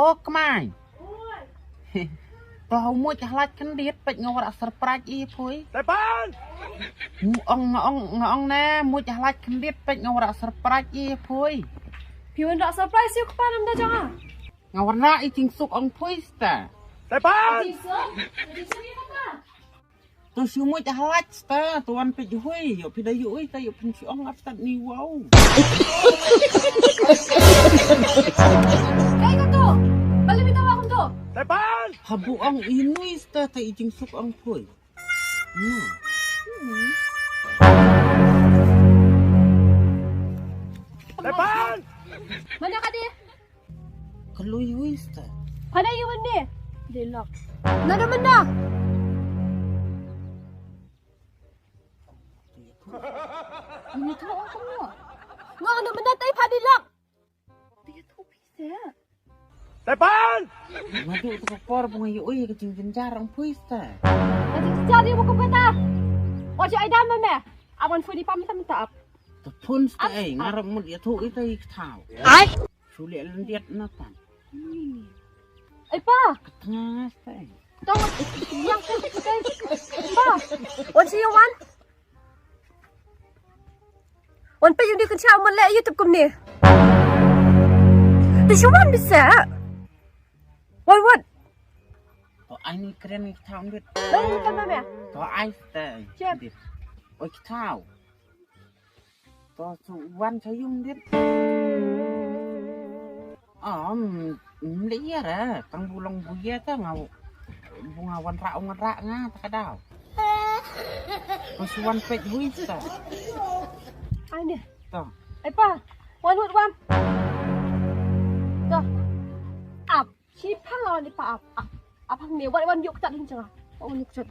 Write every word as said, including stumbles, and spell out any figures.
O kmai. To ha u muid halait khyndiat peit nga wanrah surprise ïa phi. Tepan! Ong nga ong nga ong ne muid halait khyndiat peit nga wanrah surprise ïa phi. Phi wanrah surprise ïa u kpa nam da jong nga. Nga wanrah i jingsuk ong phi sta. Tepan! Jingsuk? Jingsuk ïa kata. To shu muid halait sta, to wan peit hui, ïoh phi da ïoh ui, ta ïoh phin shu ong ap tat ni wow. Kai ka to. Balik phi ta wa kum to. Tepan! Habu ong inui sta ta i jingsuk ong phi. Hmm. Tepan! Mana ka dia? Ka lui wi sta. Pada ïa wan ne? Dei lok. Nada menda. Ina tu aku mo. Nga nada menda tai pada lok. Dia tu bisa. Tepan! Madu tu ka por bunga yu ui ka jingjynjar ang pui sta. Ka jingjynjar dia buku peta. Ojo ai dam meh. Awan fu di pam tam tap. Ka phun sta ai ngarap mut ïa tu ita ik thau. Ai. Shu leh lyndiat na tan. Ai pa. Ka tnga sta ai. Tong yang tu tu. Pa. Wan si wan. Wan peit ïa u dei kan sha mut leh YouTube kumne. Te shu wan bisa. Wan wan. To ai ni kren ni thau dit. Wan ni kan mame. To ai te. Siap. Oi thau. To su wan sa yung dit. Om, mlei ïa ra tang bu long bu ïa ta nga bu nga wanrah wanrah nga ta ka daw. Ko su wan peit hui ta. Ai ne. To. Ai pa, wan wut wan. To. Ap, shi pa la wan pa ap. Ap, ap hang ne wan wan yuk ta ding changa. Wan yuk chat.